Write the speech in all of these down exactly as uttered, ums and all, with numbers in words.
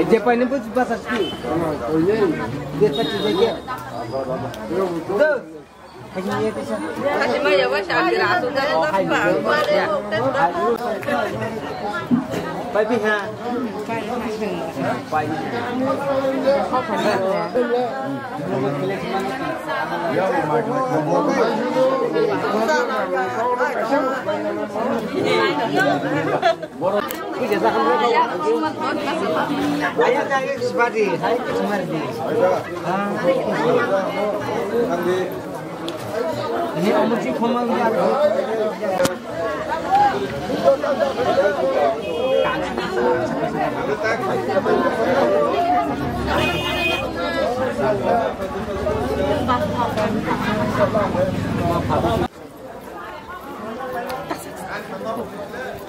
Jepai ni bus basa ski. Jepai ni bus basa ski.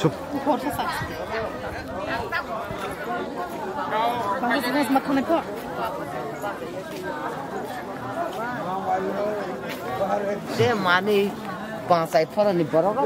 Chup. Je mani pangsai phoroni borok.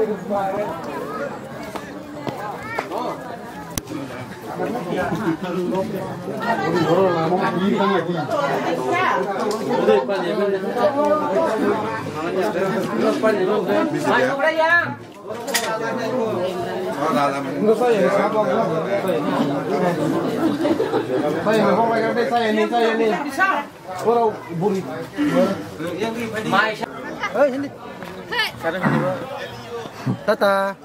Tata.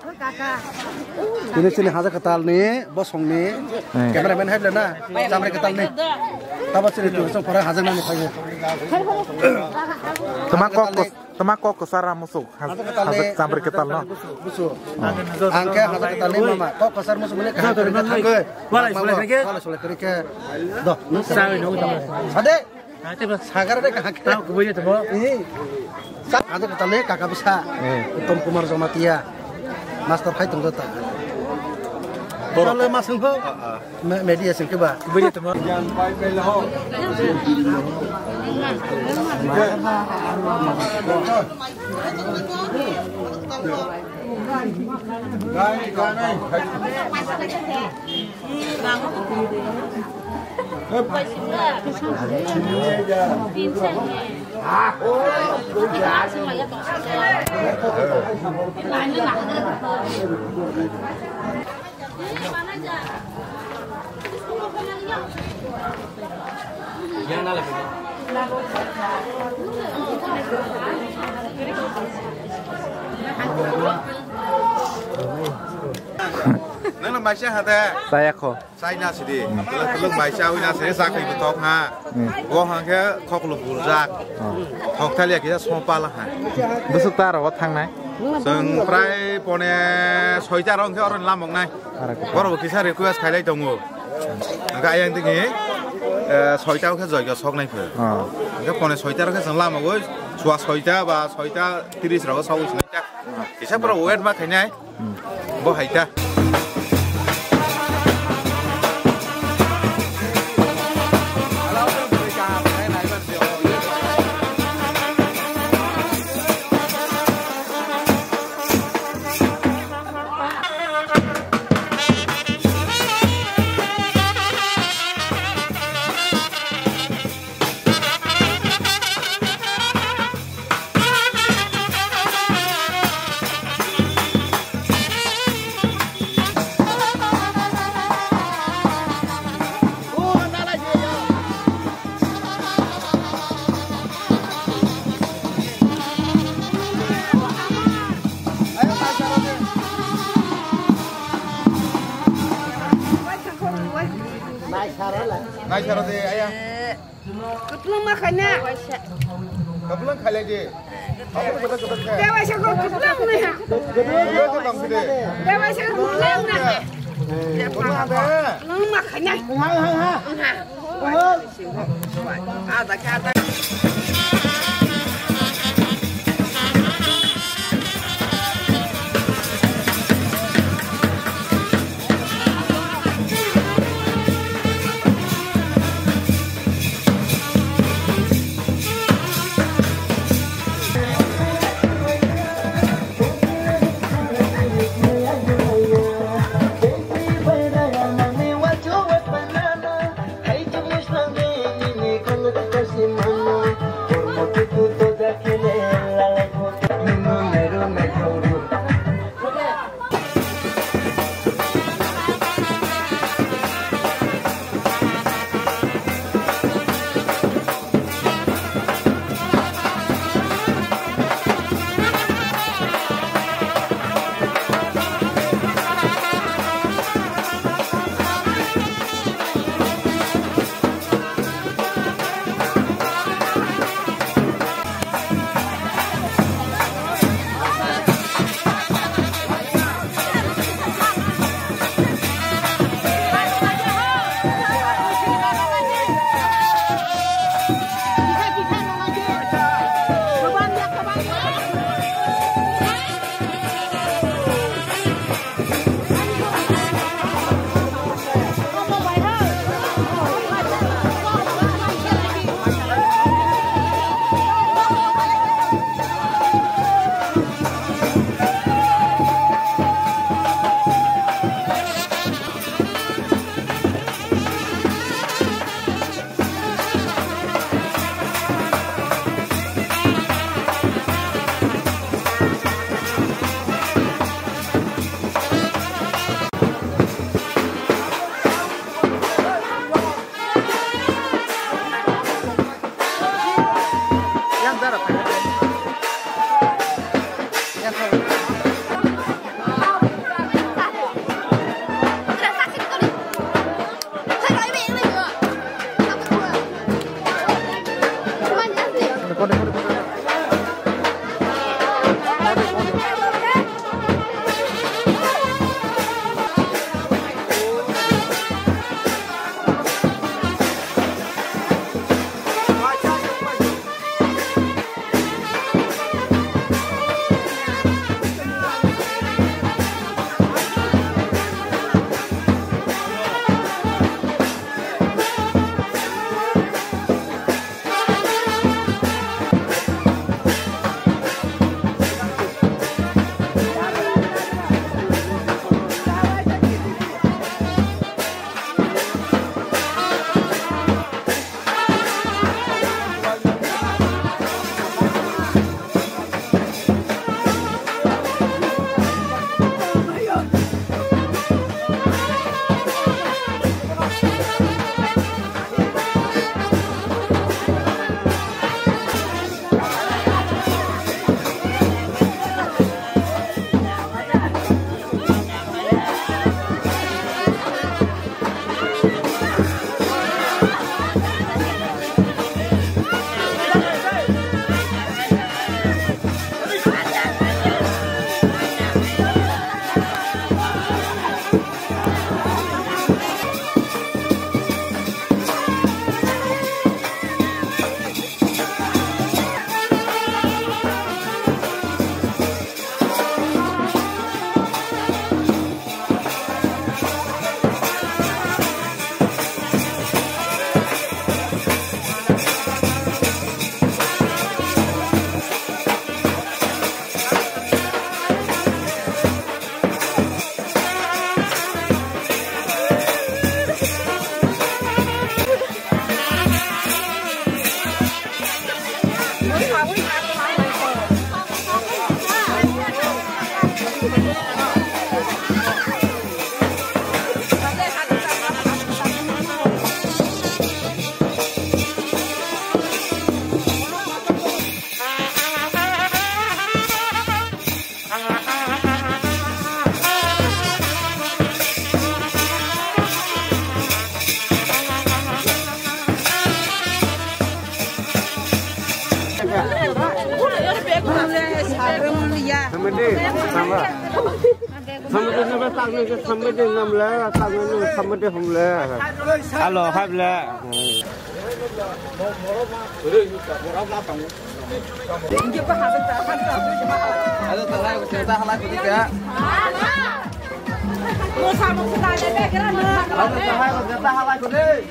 Ini sini haja katal ni, bosong ni, eh, cameraman hai na, camera katal ni. Taba sini tu song para haja nani phai. Tama kok kos, tama kok kosar musuk, haja camera katal no. Busu. Angke haja katal ni mama, kok kosar musuk mene kaham kari ka thangke. Wala sule kari ke. Wala sule kari ke. Do. Sade. Sagar de kahak. Tang kubui de tamo. Ini. Ada kata le kaka bisa. Eh. Uttom Kumar Jamatia. Master hai tong jota. Borok le masung ho. Ah, ah. Me-, media sing keba. Kubui de tamo. Yang pai pai le ho. Gai, gai, gai. Nang na maisa hade. Saya kho. China sidi, hmm, tulung tulung bai chawi na se, sakri bothok ha. Hmm. Bo hangke khoklo burjak. Oh. Thok thalia kisa sompala ha. Busuk ta ro thangnai. Seng prai pone soita rong ke oron lamok nai. Arak. Boro bo kisa request khailai tongo. Hangke ayang digi, eh, soita ke joiga sok nai phe. Oh. Hangke pone soita rong ke seng lamok oi, sua soita ba soita tiris rok sok oi sinai ta. Kisa pura wait ma khainai. Hmm. Bo hai ta. Nai saro de, aya. Kwplwng ma khaina. Kwplwng khailai di. Abo kwtal kwtal khe. Dewaisa ko kwplwng ni ha. Kwtal kwtal tong sidi. Dewaisa ko kwplwng na. Kwplwng ma khaina. Ha, ha, ha. Ha. Ada kata. Samadi nama tak ni samadi namle, tak ni samadi humle. Alo, hable. Alo, tak hai, tak hai, tak hai.